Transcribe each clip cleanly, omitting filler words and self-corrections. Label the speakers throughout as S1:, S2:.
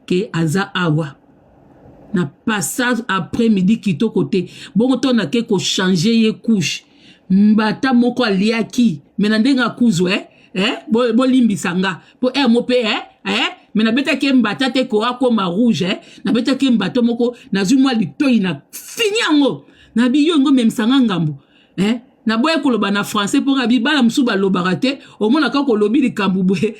S1: Ke aza awa na passage après midi kitoko te. Bongo to nake ko changer ye couche, mbata moko aliaki me na ndenge akuzwa, eh? Eh? Bolimbisa nga po eh, mo pe, eh? Eh? Me nabetaki ye mbata te ko akoma rouge, eh? Nabetaki ye mbata moko, nazwi mwa litoi na fini yango, nabi yo ngo memisa nga ngambo, eh? Naboyi koloba na français mpo nga bibala mosusu balobaka te, omona kaka olobi likambo boye,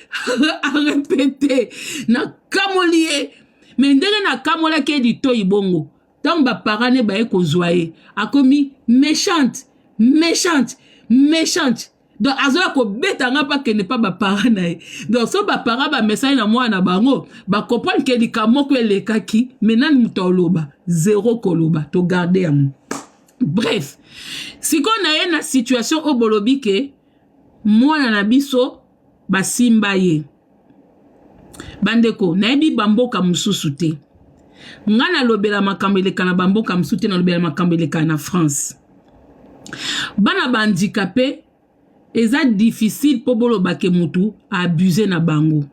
S1: arepete. Nakamoli ye, me ndenge nakamolaki ye litoi bongo, ntango baparent ne baye kozwa ye, akomi méchante, méchante, méchante. Donc azoya kobeta nga mpo akende mpa baparent na ye. Donc so baparent bamesani na mwana na bango, bacomprendre ke likambo moko elekaki, me nani moto aloba? Zero koloba, togarde yango. Bref, sikoyo na ye na situation oyo bolobi ke mwana na biso basimba ye. Bandeko, nayebi bamboka mosusu te. Nga nalobela makambo eleka na bamboka mosusu te, nalobela makambo eleka na France. Bana bahandicapé eza difficile mpo boloba ke mutu abuse na bango,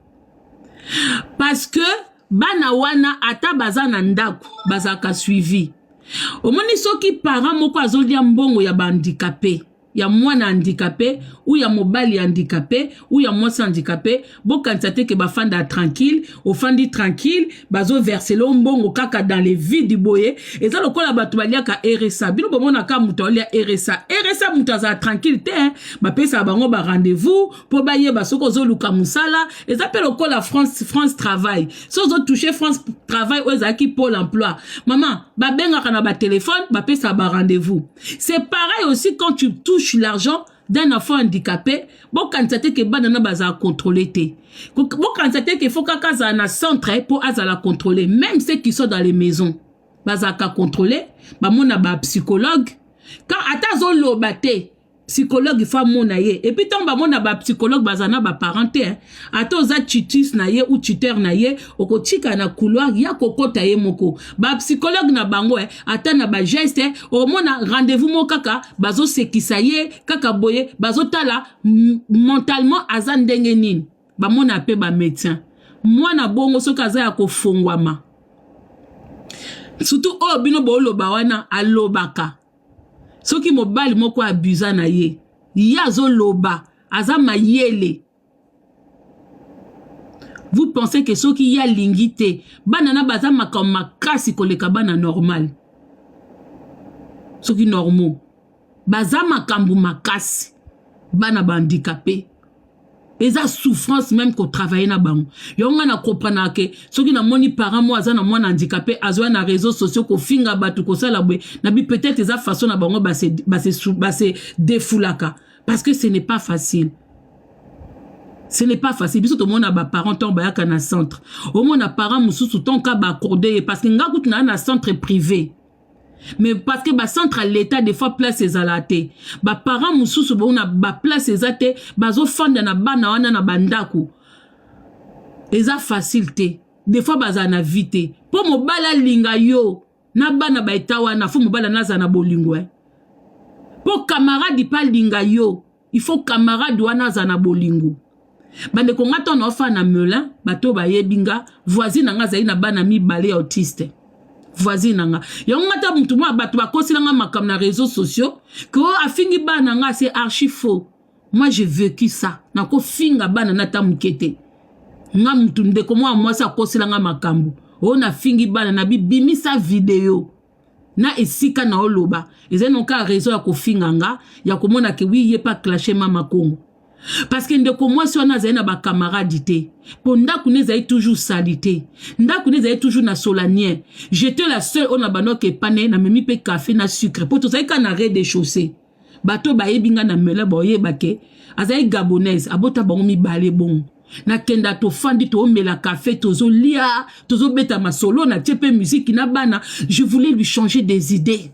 S1: parce que bana wana, ata baza na ndako, bazalaka suivi. Omoni, soki parent moko azolia mbongo ya bahandicapé, ya mwana handicapé ou ya mobali handicapé ou ya mwasi handicapé, bokanisa te ke bafanda tranquille. Ofandi tranquille, bazoversele o mbongo kaka dans le vide boye. Eza lokola bato baliaka RSA. Bino bomonaka moto aolia RSA, RSA, moto azala tranquille te. Bapesaka bango barendez-vous mpo bayeba soki ozoluka mosala. Eza mpe lokola France Travail. So ozotouche France Travail oyo ezalaki Pôle emploi, mama, babengaka na batelefone, bapesaka barendez-vous. C'est pareil aussi quand tu touches l'argent d'un enfant handicapé. Bokanisa te ke bana na bazala contrôlé te. Bokanisa te ke faut kaka azala na centre mpo azala contrôlé. Même ceux qui sont dans les maisons bazalaka contrôlé, bamona bapsychologue. Quand ata azoloba te, psychologue faut amona ye. Et puis ntango bamona bapsychologue, bazala na baparent te. Ata oza tutrice na ye ou tuteur na ye, okotika na couloir ya kokota ye moko. Bapsychologue na bango, ata na bageste, omona rendez-vous moko kaka bazosekisa ye kaka boye, bazotala mentalement aza ndenge nini. Bamona mpe bamédecin. Mwana bongo, soki aza ya kofongwama, surtout oyo bino booloba wana alobaka, soki mobali moko abuza na ye, ye azoloba, aza mayele. Vous pensez que soki ye alingi te, bana na baza makambo makasi koleka bana normal? Soki normaux baza makambo makasi, bana bahandicapé eza souffrance même kotravaille na bango. Yango ngai na comprenaka ke soki namoni parent mo aza na mwana handicapé, azwa na réseaux sociaux kofinga bato, kosala boye, nabi peut-être eza façon na bango base défoulaka, parce que ce n'est pas facile, ce n'est pas facile. Biso tomona baparent ntango bayaka na centre, omona parent mosusu ntonka baaccorde ye, parce que nga kutu naa na centre privé, mais parce que bacentre ya l'État, des fois place ezala te. Baparent mosusu bona baplace eza te, bazofanda na bana wana na bandako. Eza facile te. Des fois bazala na vie te, mpo mobali alinga yo na bana baeta wana, faut mobali ana azala na bolingo, eh? Mpo camarade mpe alinga yo, il faut camarade wana azala na bolingo. Bandeko, nga ntango naofanda na Melun, bato bayebi nga, voisine na nga azali na bana mibale ya autiste, voisine na nga. Yango nga ta mutu mwa bato bakoselanga makambo na réseaux sociaux ke oyo afingi bana nga, c'est archi faux. Moi, j'ai vécu ça. Nakofinga bana na ta moke te. Nga mutu, ndeko mwa mwasi akoselanga makambo oyo nafingi bana, na bibimisa video na esika na oloba. Ezali noka raison ya kofinga nga, ya komona ke wi ye pa clashe mama Kongo, parce que ndeko mwasi wana azali na bakamarade te, mpo ndako ne ezali toujours sali te, ndako ne ezali toujours na solanien. J'étais la seule oyo na bandoki epane, namemi mpe café na sucre, mpo tozali kaka na rez-de-chaussée. Bato bayebi nga na Melun baoyeba ke azali Gabonaise, abota bango mibale. Bongo nakenda, tofandi, toomela café, tozolia, tozobeta masolo, natie mpe musique na bana. Je voulais lui changer des idées.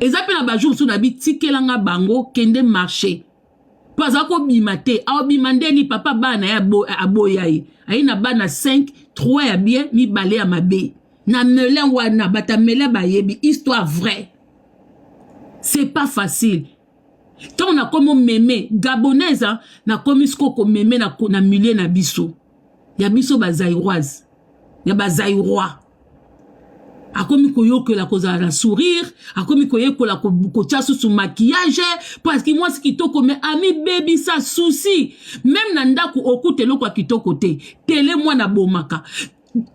S1: Eza mpe na bajour mosusu na bitikelanga bango kende marché, mpo aza kobima te. Aobima ndeni? Papa bana ye aboya ye, aye na bana 5, 3 ya bien, mibale ya mabe. Na Melun wana, bato ya Melun bayebi histoire vraie. C'est pas facile. Ntango nakomi omeme Gabonaise, nakomi siko komeme na milieu na biso. Ya biso ba Zairoise, ya ba Zairois. Akomi koyokela kozala na sourire, akomi koyekola kotia susu maquillage parce que mwasi kitoko mais amibebisa souci. Même na ndako okuta eloko ya kitoko te. Tele mwana bomaka.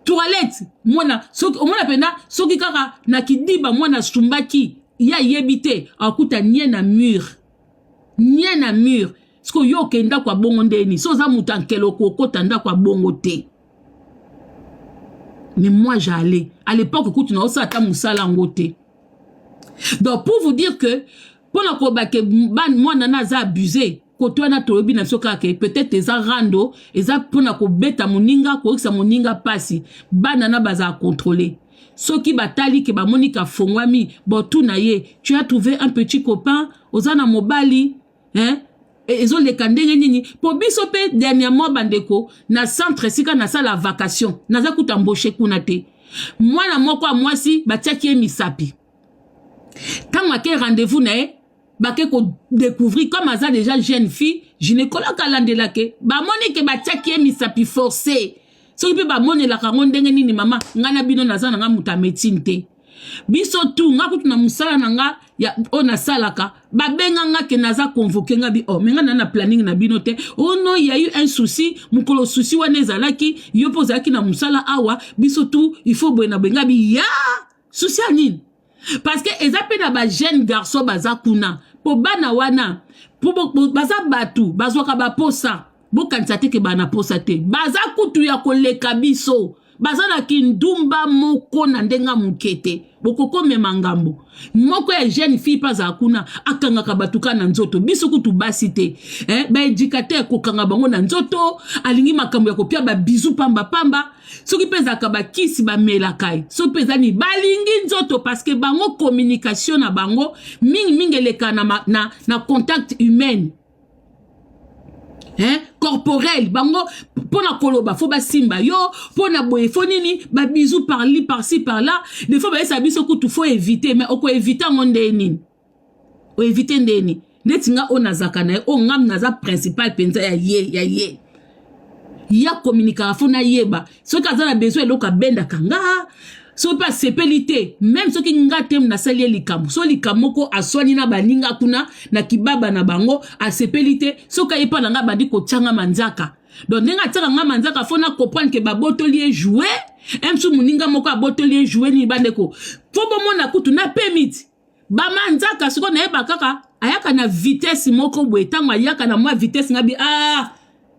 S1: Toilette mwana soki omona pena soki kaka na kidiba mwana asumbaki ye ayebi te akuta nie na mur. Nie na mur. Siko yo okende ndako ya bongo ndeni so oza moto ya nkele okokota ndako ya bongo te. Mais moi j'allais à l'époque kutu na osala ata mosala yango te. Donc pour vous dire que mpona koloba ke mwana na aza abusé, koto wana toyebi na biso kaka ke peut-être eza rando, eza mpona kobeta moninga, koyokisa moninga mpasi. Bana na bazala contrôle. Soki batali ke bamoni kafongwami, botuna ye: tu as trouvé un petit copain? Oza na mobali, hein? Ezoleka ndenge nini? Po biso mpe dernièrement, bandeko, na centre esika nasala vacation, naza kuta embauché kuna te, mwana moko ya mwasi batiaki ye misapi. Ntango ake rendez-vous na ye, bake kodécouvrir comme aza déjà jeune fille, gynécologue alandelake, bamoni ke batiaki ye misapi forcé. Soki mpe bamonelaka yango ndenge nini, mama, ngai na bino naza na nga moto ya médecine te. Biso tu nga kutu na mosala na nga ya oyo nasalaka, babenga nga ke naza convoqué. Nga bi: oh, mais nga na na planning na bino te. Oh non, y a eu un souci. Mokolo souci wana ezalaki, yo mpo ozalaki na mosala awa, biso tu il faut boye na boye. Nga bi: ya souci ya nini? Parce que eza mpe na bajeune garçon baza kuna, mpo bana wana po baza bato bazwaka baposa. Bokanisa te ke bana posa te, baza kutu ya koleka biso. Baza na kindumba moko na ndenge moke te. Bokokomema ngambo moko ya jeune fille mpe azala kuna, akangaka bato kaka na nzoto. Biso kutu basi te, eh? Baéducateur kokanga bango na nzoto, alingi makambo ya kopia babizu pambapamba. Soki mpe ezalaka bakisi bamelaka ye, soki mpe eza nini, balingi nzoto, parce que bango communication na bango mingimingi eleka na contact humaine, hein? Corporel. Bango mpona koloba faut basimba yo, mpona boye faut nini, babizu par-ci par-ci par-là. Des fois bayesa biso kutu faut éviter, mais okoéviter yango nde nini? Oéviter ndeni? Neti nga oyo nazalaka na ye, oyo ngam naza principal mpenza ya ye, ya ye ya communiquaka, faut nayeba soki aza na besoin eloko, abendaka nga. Soki mpe asepeli te, même soki nga te nasali ye likambo, so likambo moko aswani na baninga kuna na kibaba na bango, asepeli te, soki aye mpa na nga, bandi kotianga manzaka. Donc ndenge atiaka nga manzaka, faut na comprendre ke babotoli ye jouet msu, moninga moko abotoli ye jouet nini. Bandeko, faut bomona kutu na pemi ti bamanzaka. Sikoyo nayeba kaka ayaka na vitesse moko boye. Ntango ayaka na mwa vitesse, nga bi: ah,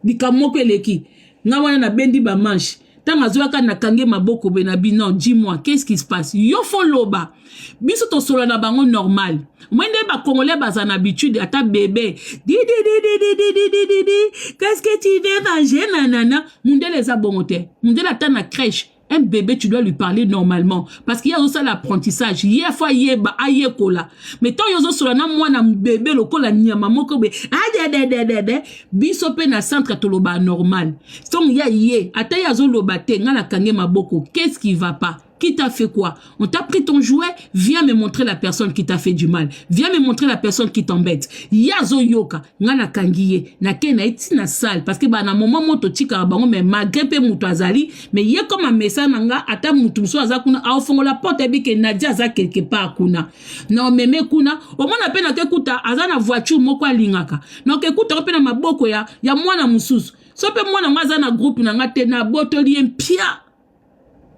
S1: likambo moko eleki nga wana. Nabendi bamanche. Ntango azwaka, nakange maboko boye na bi: non, dis-moi, qu'est-ce qui se passe? Yo faut loba. Biso tosolola na bango normal. Moi nde bacongolais baza na habitude, ata bébé didididididididi: qu'est-ce que tu veux manger, nanana? Mundele eza bongo te. Mundele, ata na crèche, un bébé, tu dois lui parler normalement parce qu'il y a aussi l'apprentissage. Ye faut ayeba, ayekola. Mais ntango yo ozosola na mwana bébé lokola nyama moko boye, adedededede. Biso mpe na centre toloba normal. Ntongo ya ye, ata ye azoloba te, ngai nakange maboko: qu'est-ce qui va pas? Qui t'a fait quoi? On t'a pris ton jouet? Viens me montrer la personne qui t'a fait du mal. Viens me montrer la personne qui t'embête. Yazo yoka, nga na kangi ye, na ke na eti na salle parce que ba na moment moto tika bango, mais malgré pe mutu azali, mais ye comme amesa na nga, ata mutu mosusu aza kuna, aofongola porte, ebi ke Nadia aza quelque part kuna. Na omeme kuna, omona pe na ke kuta aza na voiture moko alingaka. Na ke kuta pe na maboko ya mwana mosusu. So pe mwana ngo aza na groupe na nga te, na botoli ye mpia.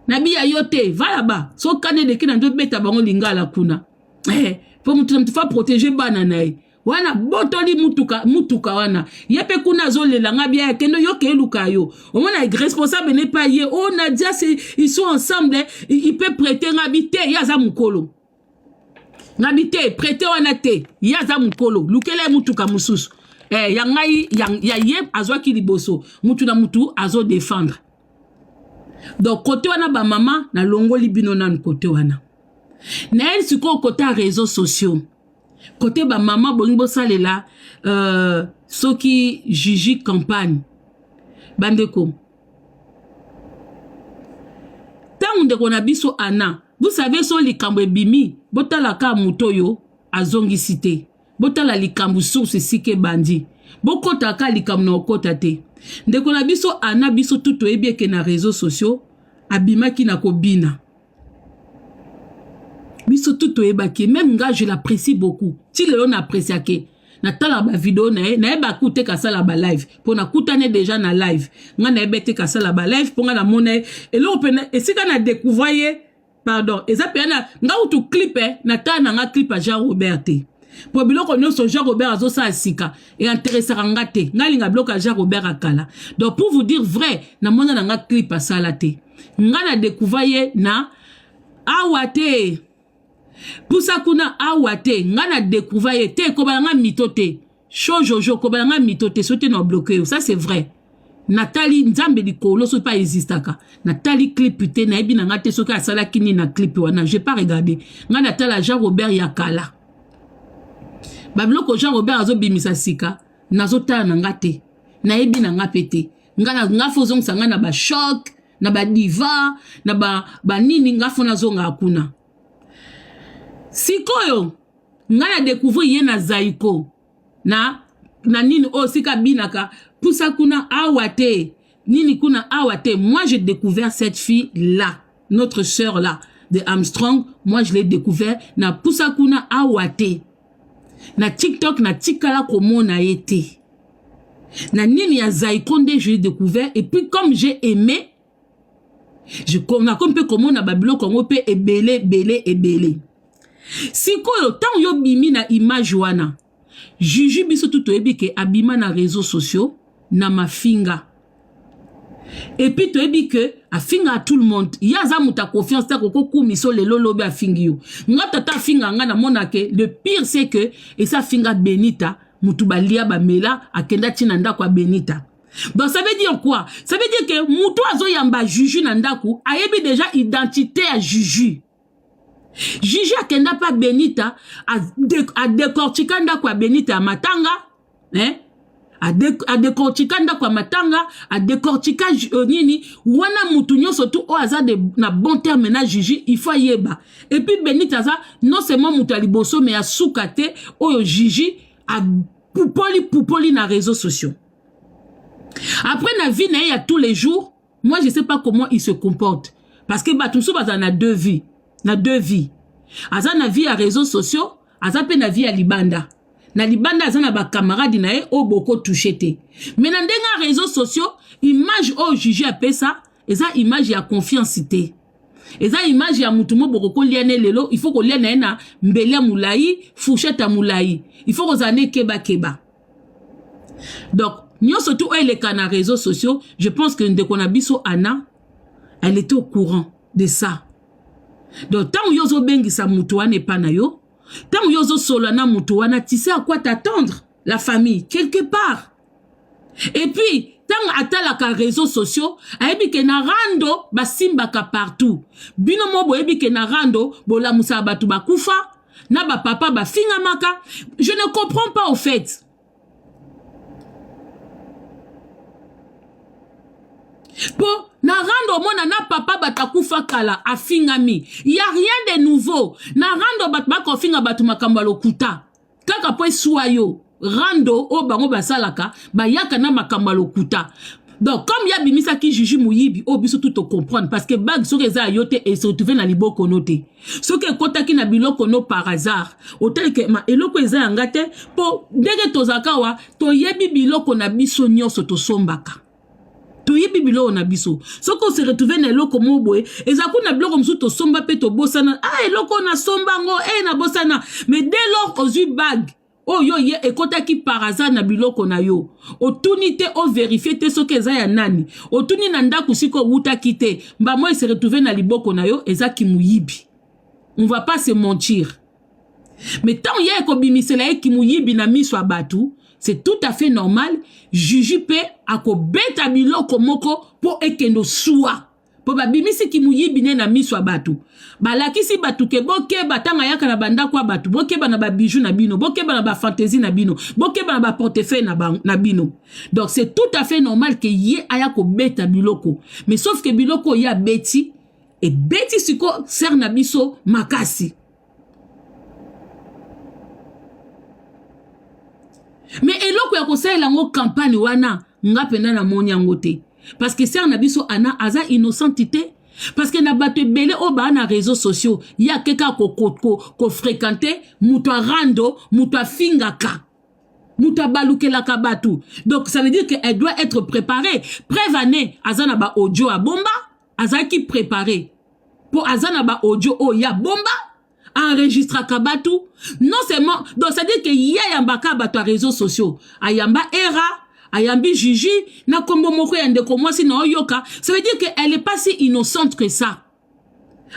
S1: Nabiya yo te, va là-bas. So kanda eleki na ndobeta bango lingala kuna, eh, po mutu na mutu faut protéger bana na ye. Wana botoli mutuka, mutuka wana ye mpe kuna azolela nga bia kende yo ke eluka yo. Omona responsable n'est pas ye. Oh, Nadia, c'est ils sont ensemble, il peut prêter. Nga bi te, ye aza mokolo. Nga bi te, prêter wana te, ye aza mokolo, lukela ye mutuka mosusu. Eh, ya ngai ya ye azwaki liboso. Mutu na mutu azodéfendre. Donc kote wana, bamama, nalongoli bino nanu kote wana. Nayeli sikoyo kote ya réseaux sociaux, kote bamama bolingi bosalela soki juge campagne. Bandeko, ntango ndeko na biso ana, vous savez, so likambo ebimi, botala kaka moto oyo azongisi te, botala likambo source esika ebandi. Bokotaka likambo na okota te. Ndeko na biso Anna biso tout toyebi eke na réseaux sociaux abimaki na kobina. Biso tout toyebaki même nga je l'apprécie beaucoup. Ti lelo na appréciake. Natala ba video na ye, nayeba ku te kasala ba live po nakutane déjà na live. Nga nayeba te kasala ba live po nga namona ye eloko pena esika na découvrir ye. Pardon, eza pena na nga kutu clip eh, na tala na nga clip ya Jean Robert te. Po biloko nyonso Jean Robert azosala sika e interessaka nga te. Nga linga biloko ya Jean Robert akala. Donc pour vous dire vrai, na mona na nga clip asala te. Nga na découvrir ye na awa te. Pusa kuna awa te. Nga na découvrir ye te kobala nga mito te. Show Jojo kobala nga mito te sote na bloquer yo. Ça c'est vrai. Natali nzambe likolo soki pa existaka. Natali clip te nayebi na nga te soki asalaki nini na clip wana. J'ai pas regardé. Nga natala Jean Robert ya kala. Ba biloko Jean Robert azobimisa sika nazotala na nga te. Nayebi na nga pe te. Nga na nga fo zongisa nga na ba choc, na ba diva, na ba ba nini nga fo nazonga kuna. Sikoyo nga na découvrir ye na Zaiko na na nini oyo sika binaka pusa kuna awa te nini kuna awa te. Moi j'ai découvert cette fille là, notre sœur là de Armstrong, moi je l'ai découvert na pusa kuna awa te na TikTok na tikala komona ye te na nini ya Zaiko nde je l'ai découvert. Et puis comme j'ai aimé, je nakomi mpe komona babiloko yango mpe ebele ebele ebele. Sikoyo ntango yo bimi na image wana, Juju biso tu toyebi ke abima na réseaux sociaux na mafinga. Et puis toyebi ke afinga à tout le monde. Ye aza moto ya confiance te, akokokumisa lelo lobi afingi yo. Nga tata afinga nga namona ke le pire c'est que esa afinga Benita, mutu balia bamela akenda ntina ndako ya Benita. Donc ça veut dire quoi? Ça veut dire que mutu azoyamba Juju na ndako ayebi déjà identité ya Juju. Juju akenda pa Benita adekortika ndako ya Benita ya matanga, eh? Adekortika ndako ya matanga, adekortika nini wana. Mutu nyonso tu oyo aza na bon terme na Juju, il faut ayeba. Et puis Benita aza non seulement mutu ya liboso mais ya suka te oyo Juju apupoli pupoli na réseaux sociaux. Après na vie na ye ya tous les jours, moi je sais pas comment il se comporte, parce que bato mosusu bazala na deux vies, na deux vies. Aza na vie ya réseaux sociaux, aza mpe na vie ya libanda. Na libanda aza na bakamarade na ye oyo bokotouche te, mais na ndenge ya réseaux sociaux, image oyo Juju apesa eza image ya confiance te. Eza image ya mutu mo bokokolia ne lelo, il faut kolia na ye na mbeli ya molai, fourchette ya molai, il faut kozala ne kebakeba. Donc nyonso tu oyo eleka na réseaux sociaux, je pense que ndeko na biso Anna, elle était au courant de ça. Donc ntango yo ozobengisa mutu wana epa na yo, ntango yo ozosolola na mutu wana, tu sais à quoi t'attendre, la famille quelque part. Et puis ntango atalaka réseaux sociaux, ayebi ke na rando basimbaka partout. Bino mo boyebi ke na rando bolamusaka bato bakufa na bapapa bafingamaka. Je ne comprends pas au fait. Po na rando omona na papa bato akufa kala afingami, ya rien de nouveau. Na rando bato bakofinga bato makambo ya lokuta kaka po eswa yo. Rando oyo bango basalaka, bayaka na makambo ya lokuta. Donc comme ye abimisaki Juju moyibi oyo biso tu tocomprendre, parce que bague soki eza ya yo te, ese retrouve na liboko no te. Soki ekɔtaki na biloko no par hasard, otali ke ma eloko eza yanga te. Mpo ndenge tozalaka awa, toyebi biloko na biso nyonso tosombaka, toyebi biloko na biso. Soki ose retrouve na eloko moko boye, eza kuna biloko mosusu tosomba mpe tobosana. Ah, eloko oyo nasomba yango e nabosana. Mais dès lors ozwi bague oyo ye ekɔtaki par hasard na biloko na yo, otuni te, ovérifie te soki eza ya nani, otuni na ndako sika owutaki te, mbamo ese retrouve na liboko na yo, eza kimuyibi. On va pas se mentir. Mais ntango ye ekobimisela ye kimuyibi na miso ya bato, c'est tout à fait normal. Juju mpe akobeta biloko moko mpo ekende osuwa, mpo babimisi kimuyibi ne na miso ya bato. Balakisi bato ke bokeba ntango ayaka na bandako ya bato, bokeba na babiju na bino, bokeba na bafantaisie na bino, bokeba na baportefeuille na bino. Donc c'est tout à fait normal ke ye aya kobeta biloko. Mais sauf ke biloko oyo ye abeti, ebeti siko sere na biso makasi. Mais eloko ya ya kosalela yango campagne wana nga mpenza namoni yango te parce que sœur na biso Anna aza innocente te parce que na bato ebele oyo baa na réseaux sociaux ye akeka kofréquente ko, ko moto arando moto afingaka moto abalukelaka bato. Donc ça veut dire que elle doit être préparée. Preuve ane aza na baaudio abomba, azalaki préparé mpo aza na baaudio oyo ya bomba enregistraka bato. Non seulement, donc ça veut dire que ye ayambaka bato ya réseaux sociaux, ayamba era, ayambi Jiji na nkombo moko ya ndeko mwasi na oyoka. Ça veut dire que elle est pas si innocente que ça.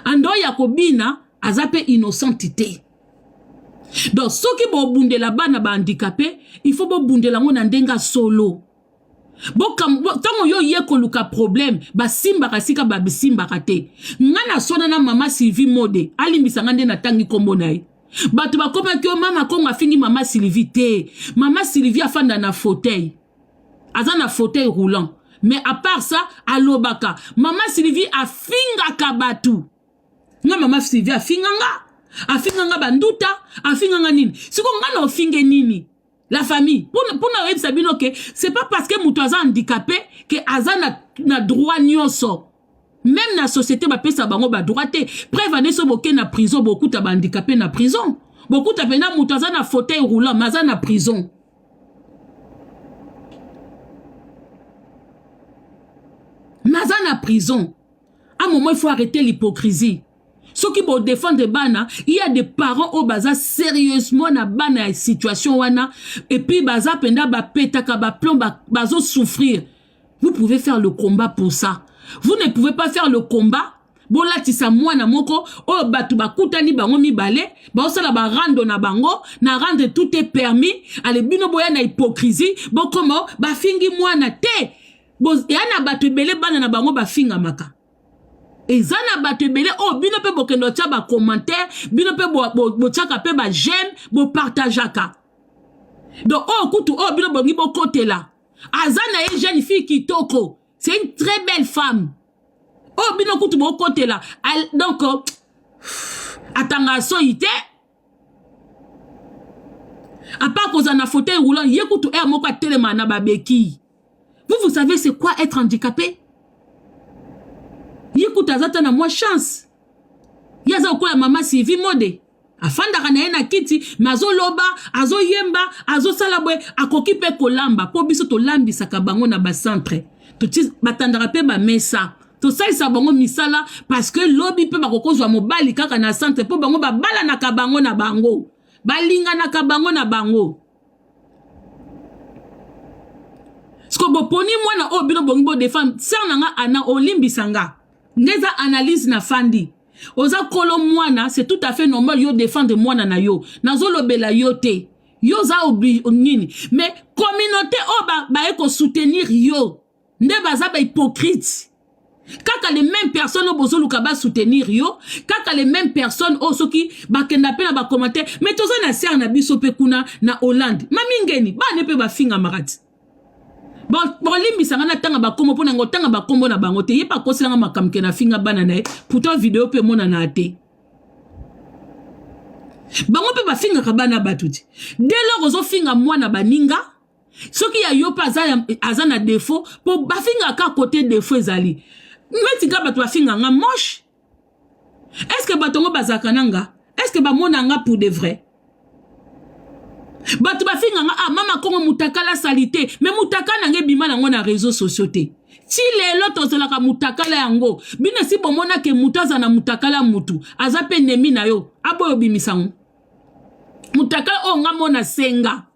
S1: Ando ya kobina aza mpe innocente te. Donc soki bobundela bana bahandicapé, il faut bobundela yango na ndenge ya solo. Ntango yo ye koluka problème, basimbaka sika basimbaka te. Nga naswana na mama Sylvie Mode, alimbisa nga nde natangi nkombo na ye. Bato bakomaki yo mama Kongo afingi mama Sylvie te. Mama Sylvie afanda na fauteuil, aza na fauteuil roulant, mais à part ça alobaka. Mama Sylvie afingaka bato. Nga mama Sylvie afinga nga, afinga nga banduta, afinga nga nini. Siko nga na ofinge nini? La famille, mpona oyebisa bino ke c'est pas parce que moto aza handicapé ke aza na droit nyonso. Même na société bapesa bango badroit te. Preuve ane, so boke na prison, bokuta bahandicapé na prison, bokuta mpena moto aza na fauteuil roulant mais aza na prison, mais aza na prison. À un moment, il faut arrêter l'hypocrisie. Soki bodéfendre bana, il y a des parents oyo baza sérieusement na bana ya situation wana, et puis baza mpenza bapetaka baplomb, bazosouffrir. Vous pouvez faire le combat pour ça. Vous ne pouvez pas faire le combat bolatisa mwana moko oyo bato bakutani bango mibale, baosala barando na bango na rendre tout est permis. Ale bino boya na hypocrisie, bokoma bafingi mwana te. Eya na bato ebele bana na bango bafingamaka. Eza na bato ebele oyo bino mpe bokende otya bacommentaire, bino mpe botyaka mpe baj'aime, bopartageaka. Donc oyo kutu oyo bino bongi bokotela, aza na ye jeune fille kitoko, c'est une très belle femme oyo bino kutu bokotela. Donc atanga soyi te, à part kozala na fauteuil roulant. Ye kutu aire moko atelema na babeki. Vous, vous savez c'est quoi être handicapé? Ye kutu aza ta na mwa chance. Ye aza kokoya mama Sylvie Mode, afandaka na ye na kiti me azoloba, azoyemba, azosala boye, akoki mpe kolamba mpo biso tolambisaka bango na bacentre, batandaka mpe bamesa, tosalisa bango misala, parce que lobi mpe bakokozwa mobali kaka na centre, mpo bango babalanaka bango na bango, balinganaka bango na bango. Siko boponi mwana oyo bino bongi bodéfendre. Sœur na nga Ana, olimbisa nga nde eza analyse na fandi. Oza kolo mwana, c'est tout à fait normal yo défendre mwana na yo. Nazolobela yo te, yo oza nini, mais communauté oyo baye kosoutenir yo nde baza bahypocrite. Kaka les mêmes personnes oyo bozoluka basoutenir yo, kaka les mêmes personnes oyo soki bakenda mpe na bacommentaire. Mais toza na sœur na biso mpe kuna na Hollande, mamingeni bana mpe bafingamaka ti. Bolimbisanga na ntanga bakombo, mpo na ngo ntanga bakombo na bango te. Ye mpe akoselanga makambo ke nafinga bana na ye, pourtant video mpe emonana te. Bango mpe bafingaka bana bato ti. Dès lors ozofinga mwana baninga, soki ya yo mpe aza, aza na défaut, mpo bafingaka kote défaut ezali neti nga bato bafinga nga moche. Est ce que bato yango bazalaka na nga? Est ce que bamona nga pour de vrai? Bato bafinga nga: "Ah, mama Kongo, mutakala sali te." Me mutakala nange ebima nango na réseaux sociaux te. Ti lelo tozalaka mutakala yango. Bino esi bomonake mutu aza na mutakala, mutu aza mpe nemi na yo, aboyo obimisango mutakala oyo. Nga mona senga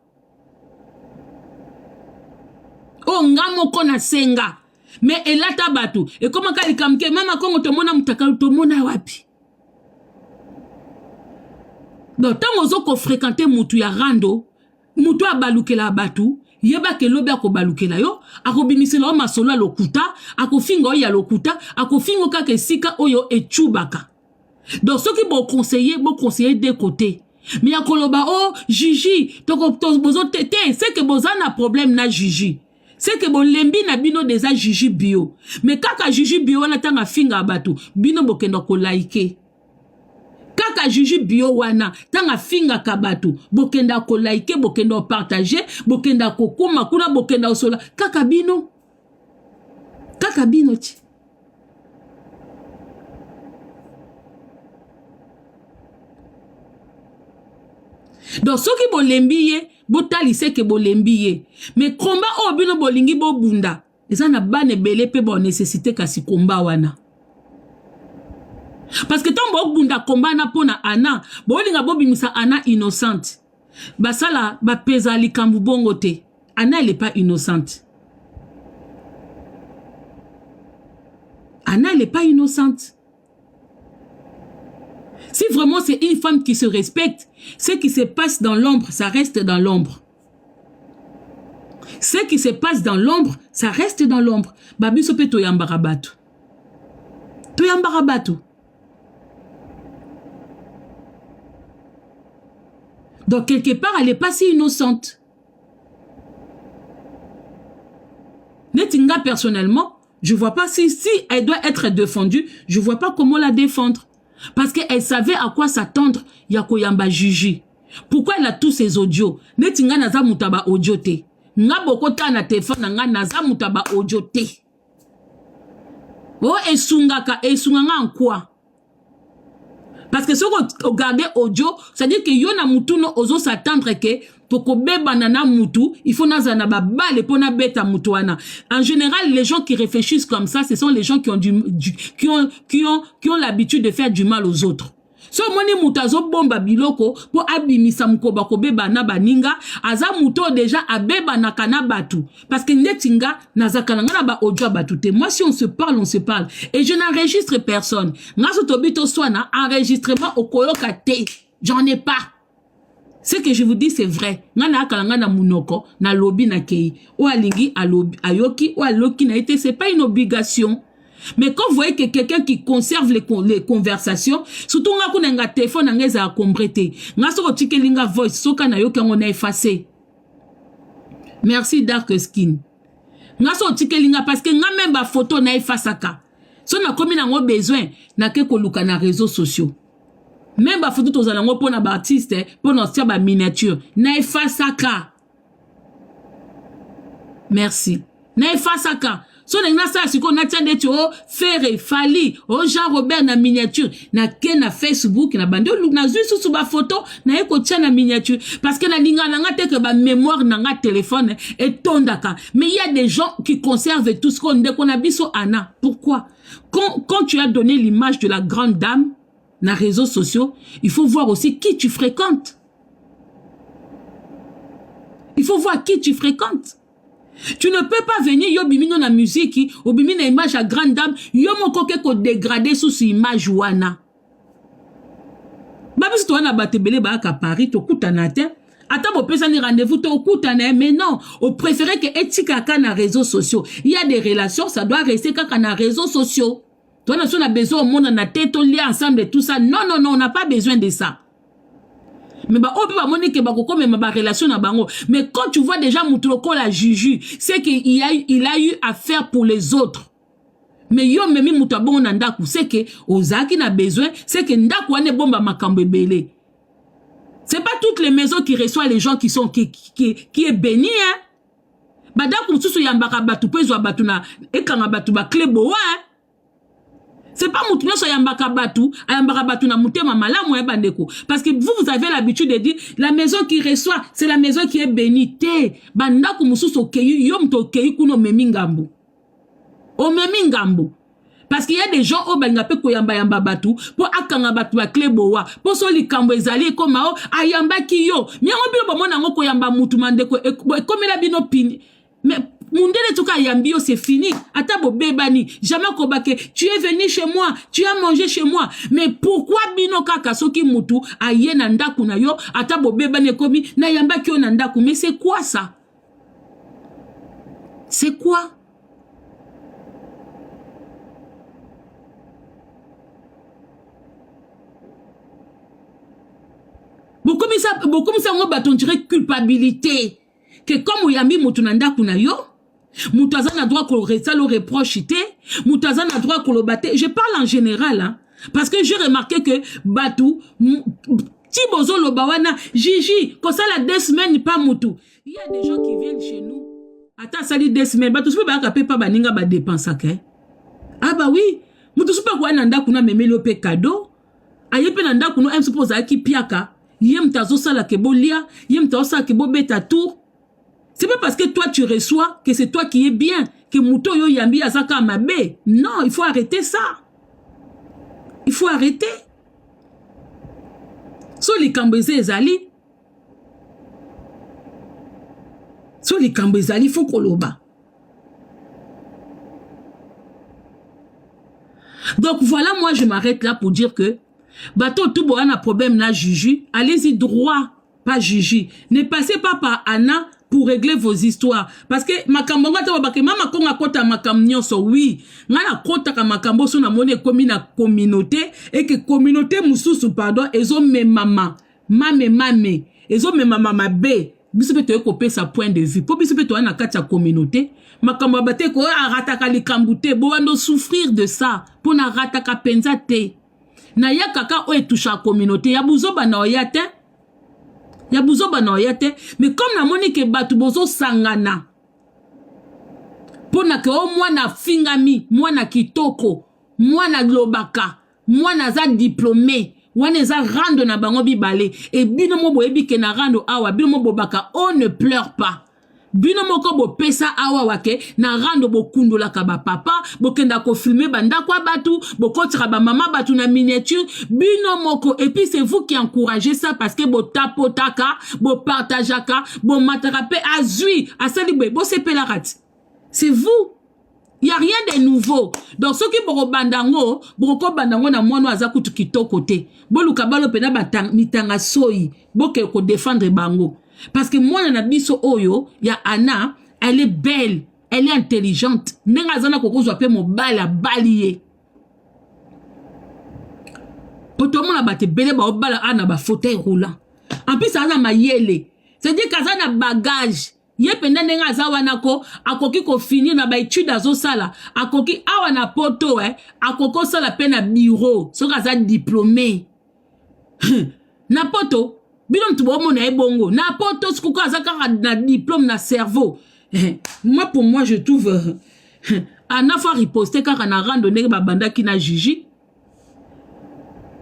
S1: oyo nga moko na senga me elata bato ekomaka likambo ke mama Kongo tomona mutakala, tomona wapi? Donc ntango ozo kofréquente mutu ya rando, mutu abalukela bato, yebaka elobi akobalukela yo, akobimisela yo masolo ya lokuta, akofinga oyo ya lokuta, akofinga kaka esika oyo ecubaka. Donc soki boconseiller, boconseiller de côté. Mais ya koloba o oh, Jiji bozo te te, c'est que boza na problème na Jiji, c'est que bolembi na bino deja Jiji Bio. Mais kaka Jiji Bio wana, ntango afinga bato, bino bokenda koliker. Kaka. Kaka Juju Bio wana ntango afingaka bato, bokenda kolike, bokenda kopartage, bokenda kokoma kuna, bokenda kosola, kaka bino, kaka bino ti. Donc soki bolembi ye, botalise ke bolembi ye. Mais combat oyo bino bolingi bobunda, eza na bana ebele mpe ba nécessité kasi combat wana. Parce que ntango bobunda combat na mpo na Anna, bolinga bobimisa Anna innocente. Basala bapeza likambo bongo te. Anna elle est pas innocente. Anna elle est pas innocente. Si vraiment c'est une femme qui se respecte, ce qui se passe dans l'ombre, ça reste dans l'ombre. Ce qui se passe dans l'ombre, ça reste dans l'ombre. Babiso pe toyambaka bato. Toyambaka bato. Donc quelque part, elle est pas si innocente. Neti nga personnellement, je vois pas si elle doit être défendue, je vois pas comment la défendre. Parce qu'elle savait à quoi s'attendre, ya koyamba Juju. Pourquoi elle a tous ces audios? Neti nga naza mutu ya ba audio te. Nga bokota na téléphone na nga naza mutu ya ba audio te. Oh esungaka, esunganga en quoi? Parce que soki ogarde audio, c'est-à-dire que yo na mutu no ozo s'attendre que tokobebana na mutu, il faut nazala na babale po na beta mutu wana. En général, les gens qui réfléchissent comme ça, ce sont les gens qui ont du, du qui ont qui ont qui ont l'habitude de faire du mal aux autres. So omoni mutu azobomba biloko po abimisa mokoba kobeba na baninga, aza mutu oyo déjà abebanaka na batu. Parce que neti nga nazaka na nga na ba audio ya batu te. Moi si on se parle, on se parle. Et je n'enregistre personne. Nga so tobi toswana, enregistrement okoyoka te. J'en ai pas. Ce que je vous dis c'est vrai. Nga na akala nga na munoko, na lobi na kei. O alingi alobi, ayoki, o aloki na ete, c'est pas une obligation. Mais quand vous voyez que quelqu'un qui conserve les conversations, surtout nga kuna nga téléphone nga eza encombré te. Nga soko tikeli nga voice, soka na yoki yango na effacer. Merci Dark Skin. Nga soko tikeli nga parce que nga même ba photo na effacaka. So na komi nango besoin na ke koluka na réseaux sociaux. Même ba photo tozala ngo pona ba artiste, pona tia ba miniature, na effacaka. Merci. Na effacaka. So na sala siko na tia ndeti o Ferre Fally o Jean Robert na miniature na ke na Facebook na bandi na zui susu ba photo na ye kotia na miniature parce que na linga na nga te que ba mémoire na nga téléphone etondaka. Mais il y a des gens qui conservent tout ce qu'on ndeko na biso Anna. Pourquoi? Quand tu as donné l'image de la grande dame na réseaux sociaux, il faut voir aussi qui tu fréquentes. Il faut voir qui tu fréquentes. Tu ne peux pas venir yo bimino na musique, ou bimino na image à grande dame, yo moko ke ko dégrader sous image wana. Ba biso to wana batebele ba ka Paris to kutana te. Ata bo pesa ni rendez-vous to kutana, mais non, on préférait que etika ka na réseaux sociaux. Il y a des relations, ça doit rester kaka na réseaux sociaux. Toi na so na besoin au monde na tête to lia ensemble et tout ça. Non non non, on n'a pas besoin de ça. Mais ba oyo pe bamoni ke bakokomema ba relation na bango. Mais quand tu vois déjà mutu lokola Juju, c'est qu'il y a, il a eu à faire pour les autres. Mais yo memi mutu abongo na ndaku, c'est que ozalaki na besoin, c'est que ndaku wana ebomba makambo ebele. C'est pas toutes les maisons qui reçoivent les gens qui sont qui est béni, hein. Ba ndaku mosusu yambaka batu pe ezwa batu na ekanga batu ba clé boa, hein. C'est pas mutu nyonso ayambaka batu, ayambaka batu na mutema malamu ya bandeko. Parce que vous, vous avez l'habitude de dire, la maison qui reçoit, c'est la maison qui est bénie. Te, bandako mususu okeyi, yo mutu okeyi kuna omemi ngambo. Omemi ngambo. Parce qu'il y a des gens oyo balinga pe koyamba yamba batu, po akanga batu ba clé boa. Po so likambo ezali ekoma o, ayambaki yo. Miango bino bomona yango koyamba mutu mandeko, ekomela bino pini. Mais mundele tuka ayambi yo, c'est fini. Ata bobebani, jamais kobake, tu es venu chez moi, tu as mangé chez moi. Mais pourquoi bino kaka soki mutu aye na ndaku na yo, ata bobebani ekomi, na yambaki yo na ndaku. Mais c'est quoi ça? C'est quoi? Bokomisa yango bato on dirait culpabilité. Que comme oyambi mutu na ndaku na yo, mutu aza na droit ko resala reproche te, mutu aza na droit koloba te. Je parle en général, hein. Parce que j'ai remarqué que batu ti bozoloba wana Gigi kosala deux semaines pa mutu. Il y a des gens qui viennent chez nous. Ata asali deux semaines bato soki bayaka pe pa baninga ba dépensaka. Eh? Ah bah oui, mutu soki akoya na ndako na memeli yo pe cadeau. Aye pe na ndako no mso po ozalaki piaka. Ye mutu azosala ke bolia, ye mutu azosala ke bobeta tour. C'est pas parce que toi tu reçois que c'est toi qui es bien, que moto oyo yambi azaka mabe. Non, il faut arrêter ça. Il faut arrêter. So likambo eza ezali. So likambo ezali faut koloba. Donc voilà, moi je m'arrête là pour dire que bato tout boa na problème na juju, allez-y droit pas Gigi. Ne passez pas par Anna pour régler vos histoires. Parce que makambo nga to bake mama konga kota makambo nyonso oui. Nga na kota ka makambo so na moni ekomi na communauté et que communauté mususu pardon ezo memama mame mame ezo memama mabe biso pe toye kopesa point de vue po biso pe toya na kati ya communauté makambo ya bate ko arataka likambo te bowando souffrir de ça po na rataka penza te na ya kaka oyo etushaka communauté ya buzoba na oya te ya buzoba na oya te mais comme namoni ke bato bozosangana mpo na ke o mwana afingami mwana kitoko mwana alobaka mwana aza diplome wana eza rando na bango bibale e bino mo boyebi ke na rando awa bino mo bobaka on ne pleure pas Bino moko bopesa awawa ke na rando bokundolaka ba papa, bokenda ko filmer ba ndako ya batu, bokotisaka ba mama batu na miniature, bino moko et puis c'est vous qui encouragez ça parce que botapotaka, bopartageaka, bomataka pe azui, asali boye, bosepelaka ti. C'est vous. Il y a rien de nouveau. Donc soki bokobanda yango, bokobanda yango na mwana aza kutu kitoko te. Boluka balo pena mitanga soyi, boke ko défendre bango. Parce que mwana na biso oyo ya Anna, elle est belle, elle est intelligente. Ndenge aza na kokozwa pe mobali abali ye. Po tomona bato ebele baobala ana ba fauteuil roulant. En plus aza mayele. C'est-à-dire qu'aza na bagage. Ye mpenza ndenge aza wana ko akoki ko finir na ba etudes azosala akoki awa na poto eh, akoki kosala mpe na bureau soki aza diplome na poto bino mutu bomona ye bongo na poto sikoyo aza kaka na diplome na cerveau eh, moi pour moi je trouve euh, ana faut riposte kaka na rando ndenge babandaki na Gigi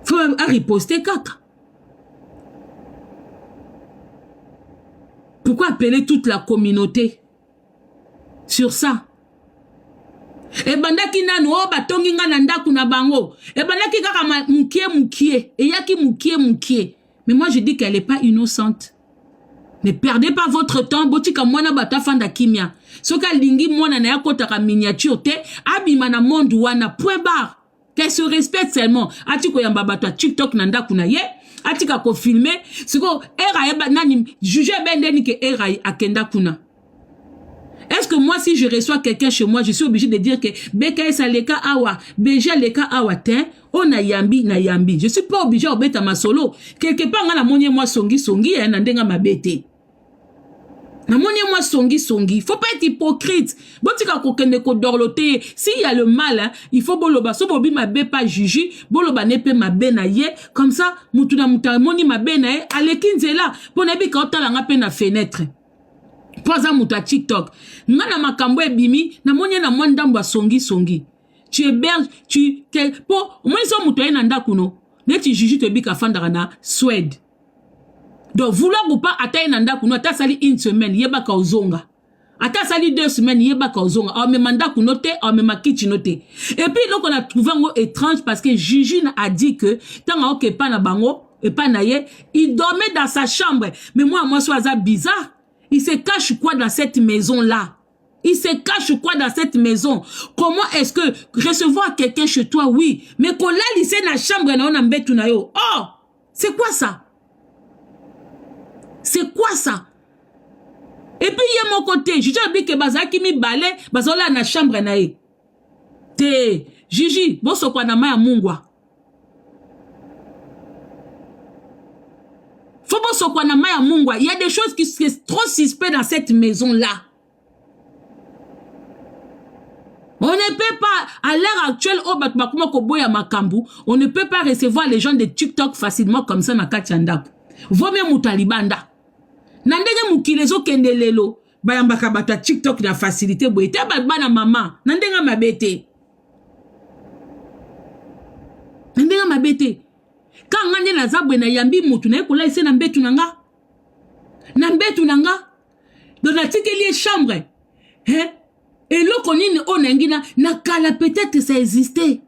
S1: faut ariposte kaka Pourquoi appeler toute la communauté sur ça? ebandaki nanu oyo oh, batongi nga na ndako na bango ebandaki kaka mukie mukie eyaki mukie mukie mais moi je dis qu'elle est pas innocente ne perdez pas votre temps botika mwana bato afanda kimia soki alingi mwana na ye akotaka miniature te abima na monde wana point barre qu'elle se respecte seulement ati koyamba bato ya tiktok na ndako na ye atika kofilme sikoyo era ayeba nani juge ebe ndeni ke era akenda kuna Est-ce que moi, si je reçois quelqu'un chez moi, je suis obligé de dire que BKS aleka awa, BG aleka awa, te, oh na yambi, na yambi. Je suis pas obligé obeta masolo. Quelque part, nga na moni moi songi songi, hein, na ndenga mabete. Namoni ye mwa songi songi. Faut pas être hypocrite. Botika kokende kodorlote ye. S'il y a le mal, hein, il faut boloba. So bobi mabe pa Gigi, boloba ne pe mabe na ye. Comme ça, mutu na mutu amoni mabe na ye, aleki nzela. Po na yebi ka otala nga pe na fenêtre. Po aza mutu ya TikTok. Nga na makambo ebimi, namoni ye na mwa ndambo ya songi songi. Tu héberges, tu quel po omoni so mutu aye na ndako no. Neti Gigi toyebi ka afandaka na Suède. Donc vouloir ou pas ata ye na ndako no ata asali une semaine yebaka ozonga ata asali deux semaines yebaka ozonga amema ndako no te amema kiti no te et puis eloko na trouve yango étrange parce que Gigi a dit que ntango aoke epa na bango epa na ye il dormait dans sa chambre mais moi mwasi oyo aza bizarre il se cache quoi dans cette maison là Il se cache quoi dans cette maison? Comment est-ce que recevoir quelqu'un chez toi, oui, mais kolalise na chambre na yo na mbetu na yo. Oh! C'est quoi ça? C'est quoi ça? Et puis ye moko te, Gigi alobi ke bazalaki mibale, bazolala na chambre na ye. Te, Gigi, bosokwa na mai ya mungwa. Faut bosokwa na mai ya mungwa. Il y a des choses qui sont trop suspect dans cette maison là. On ne peut pas, à l'heure actuelle, oyo bato bakoma koboya makambo, on ne peut pas recevoir les gens de TikTok facilement comme ça na kati ya ndako. Vaut mieux moto ya libanda. Na ndenge mokili ezokende lelo, bayambaka bato ya TikTok na facilité boye te, bana mama, na ndenge mabe te. Na ndenge mabe te. Ka nga nde naza boye nayambi moto naye kolalisa na mbetu na nga. Na mbetu na nga. Donc natikeli ye chambre. Hein? Eloko nini oyo nayangi na, na kala peut-être ça existe.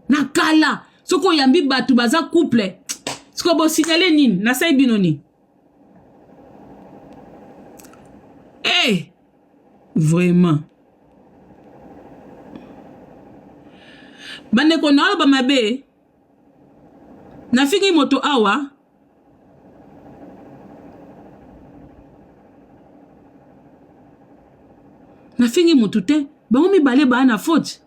S1: Na kala soki oyambi bato baza couple sikoyo bosignale nini nasali bino nini? Hey, eh, vraiment bandeko naoloba mabe nafingi moto awa nafingi motu te bango mibale baa na faute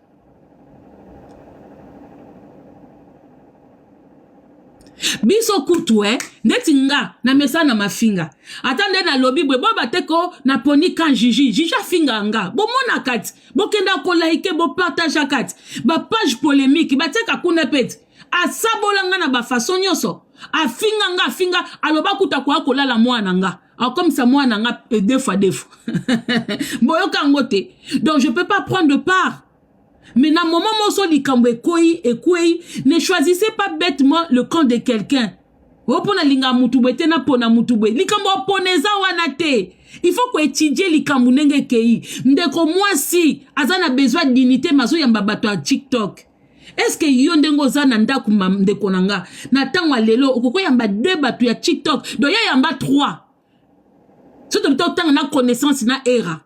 S1: biso kutu eh, ndeti nga na mesana na mafinga ata nde nalobi boye boyeba te ko naponi kan jiji jiji afinga nga bomona kati bokenda kolaike bopartagea kati bapage polémique batiaka kuna mpe ti asabola nga na bafaçon nyonso afinga nga afinga aloba kuta koya kolala mwana nga akomisa mwana nga eh, deux fois deux fois boyoka yango te donc je peux pas prendre part. Mais na moment moso likambo ekoyi ekwei, ne choisissez pas bêtement le camp de quelqu'un. Oyo mpo nalinga mutu boye te napona mutu boye. Likambo ya pona eza wana te. Il faut koétudier likambo ndenge ekei. Ndeko mwasi aza na besoin ya dignité mais azoyamba bato ya TikTok. Est-ce que yo ndenge oza na ndako ndeko na nga na ntango ya lelo okoki koyamba deux bato ya TikTok donc ya yamba trois soki tobita otanga na connaissance na era.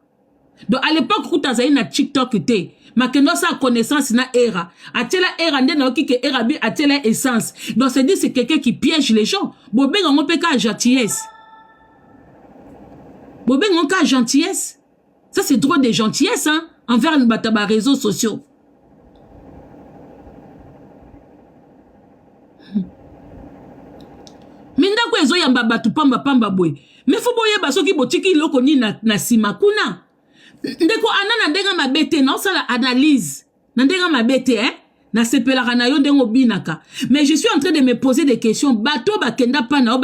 S1: Donc à l'époque kuta azali na TikTok te makendo asala connaissance na era atiela era nde nayoki ke era bi atiela essence donc c'est dit c'est quelqu'un qui piège les gens bobenga yango mpe kaka gentillesse bobenga yango kaka gentillesse ça c'est trop de gentillesse hein envers bato ya ba réseaux sociaux. Me ndako ezoyamba bato pamba pamba boye me fo boyeba soki botiki eloko nini na, na nsima kuna ndeko ana na ndenge mabe te naosala analyse na ndenge mabe te eh? Nasepelaka na yo ndenge obinaka mais je suis en train de me poser des questions bato bakenda pa na yo.